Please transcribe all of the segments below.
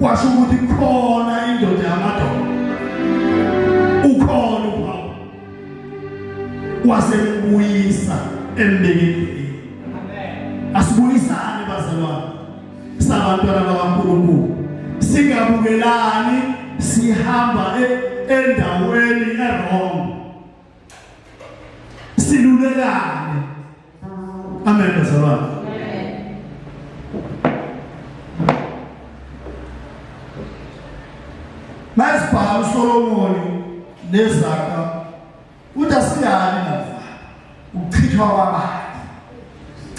Kwasho ukuthi khona indoda yamadoda. Ukhona uPaul. Wasembuyisa embekeni. Amen. Asibuyisane bazalwane. Sabantwana bakaNkulunkulu. Singabukelani sihamba e, endaweni erong. Silulekane. Amen bazalwane. Masibhala uSolomoni neZaga uthi asiyani nava uchithwa kwababi.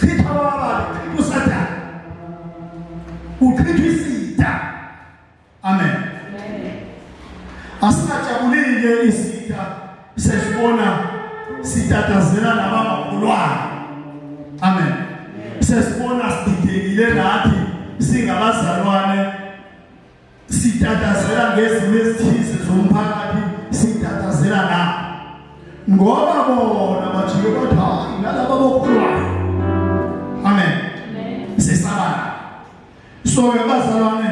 Chithwa kwababi, chithwa uSathane. Uchithwa isitha. Amen. Asingajabulile isitha sesibona sitatazela nabangakholwayo. Amen. Sesibona sididekile nathi singabazalwane sitatazela ngezimo ezithize zomphakathi sitatazela nabo ngoba bona bajike bathi hayi nalaba bokholwayo. Amen. Sesaba. So ke bazalwane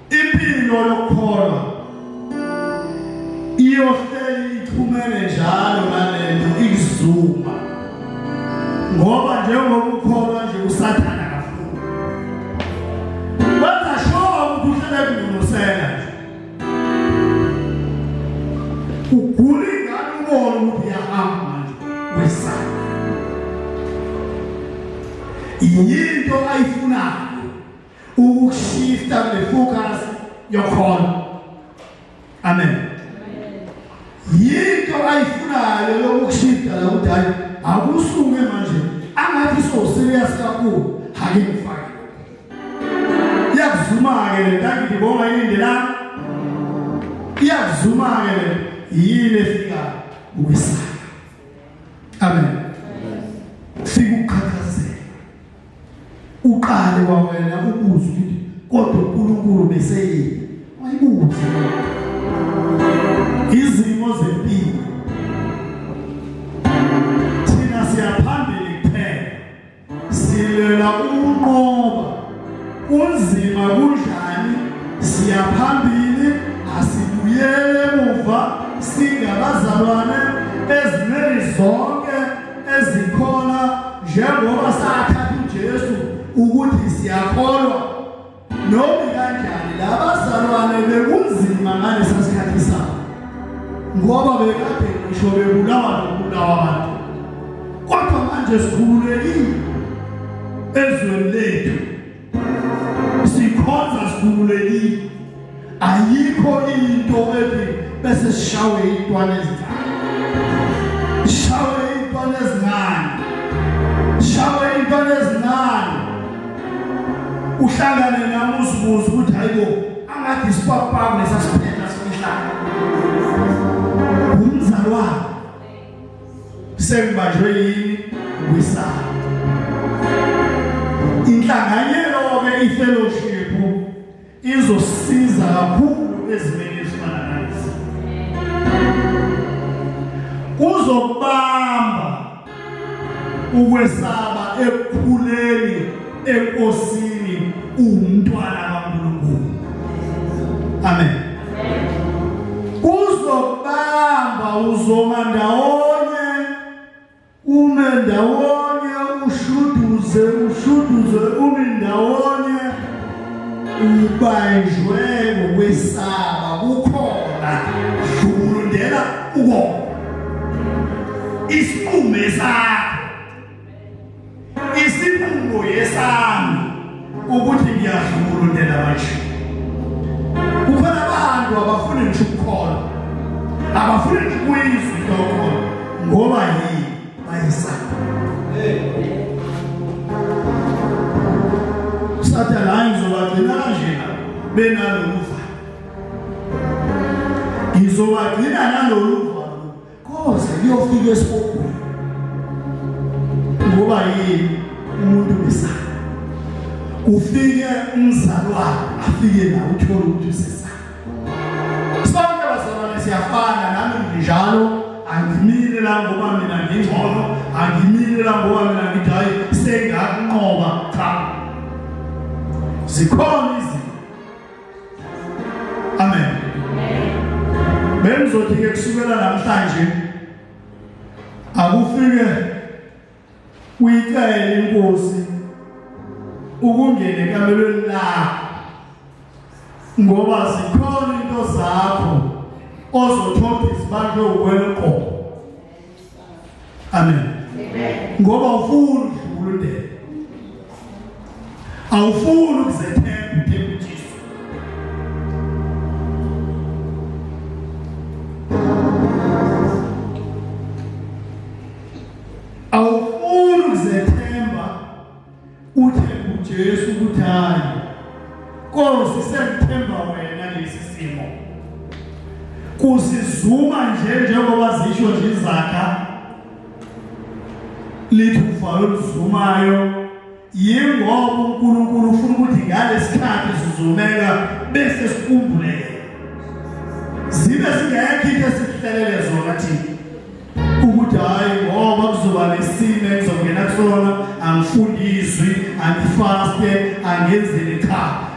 impilo yokukholwa iyohleli ixhumene njalo nalento ikuzuma ngoba njengoba ukholwa nje usathana kakhulu wenza sure ukuthi uhlele kunusela nje ugula ingane ubone ukuthi iyahamba manje wesana yinto ayifunayo ukushifta kule focus yokholo. Amen. Yinto ayifunayo yokushifta la ukuthi hayi akusuke manje angathi so serious kakhulu hake ngifake. Iyakuzuma-ke le nto angithi bonga ilindelana. Iyakuzuma-ke le yini efika ukwesaba. Amen. Fika ukukhathazeka. Uqale kwawena ubuze ukuthi kodwa uNkulunkulu beseyini. Wayibuze. Izimo zempilo. Thina siyaphambili kuphela. Silwela ukunqoba. Kunzima kunjani? Siyaphambili asibuyele emuva singabazalwane ezimeni zonke ezikhona njengoba sathatha uJesu ukuthi siyakholwa noma kanjani labazalwane bekunzima ngalesa sikhathi sabo ngoba bekade ngisho bebulawa nokubulawa abantu kodwa manje sikhululekile ezweni lethu sikhonza sikhululekile ayikho into ethi bese sishawe intwana ezincane shawe intwana ezincane shawe intwana ezincane uhlangane nami uzibuze ukuthi hayibo angathi isipapaku lesasiphetha sifihlane umzalwane Sengibanjwe yini ukwisaba. Inhlanganyelo ke ifellowship izosiza kakhulu ezimeni ezifana nalezi. Kuzokubamba ukwesaba ekukhuleni enkosini uwumntwana kaNkulunkulu. Amen. Uzokubamba uzoma ndawonye ume ndawonye ushuduze ushuduze umi ndawonye ubanjwe ngokwesaba kukhona dlulundela ukona isinqumo sakho Isinqumo yesami ukuthi ngiyadlulundela manje. Kukhona abantu abafuni ngisho ukukholwa. Abafuni ngisho ukuyizwa into yokukholwa ngoba yini bayisaba. Sathane hayi ngizobagcina kanjena benalolu valo. Ngizobagcina nalolu valo Koze kuyofika esihogweni. Ngoba yini umuntu besana. Ufike umzalwane afike la uthole ukuthi usesana. Sonke bazalwane siyafana nami nginjalo angimile la ngoba mina ngingcono angimile la ngoba mina ngithi hayi sengakunqoba cha. Zikhona izinto Bengizothi ke kusukela namhlanje akufike uyicele inkosi ukungena ekamelweni lakho ngoba zikhona into zakho ozothola izibanjwe uwena uqobo. Amen. Ngoba ufuna ukudlula undebe, awufuni ukuzethemba, uthemba uJesu. Awufuni ukuzethemba, uthemba uJesu ukuthi hayi Nkosi, sengithemba wena lesi simo kusizuma nje njengoba zisho nje izakha lithi uvalo oluzumayo yingoba uNkulunkulu ufuna ukuthi ngalesikhathi sizumeka bese sikhumbule zibe singekho into esihlelele zona thina ukuthi hayi ngoba kuzoba nesimo engizongena kusona, angifundi izwi, angifaste, angenzeni, cha.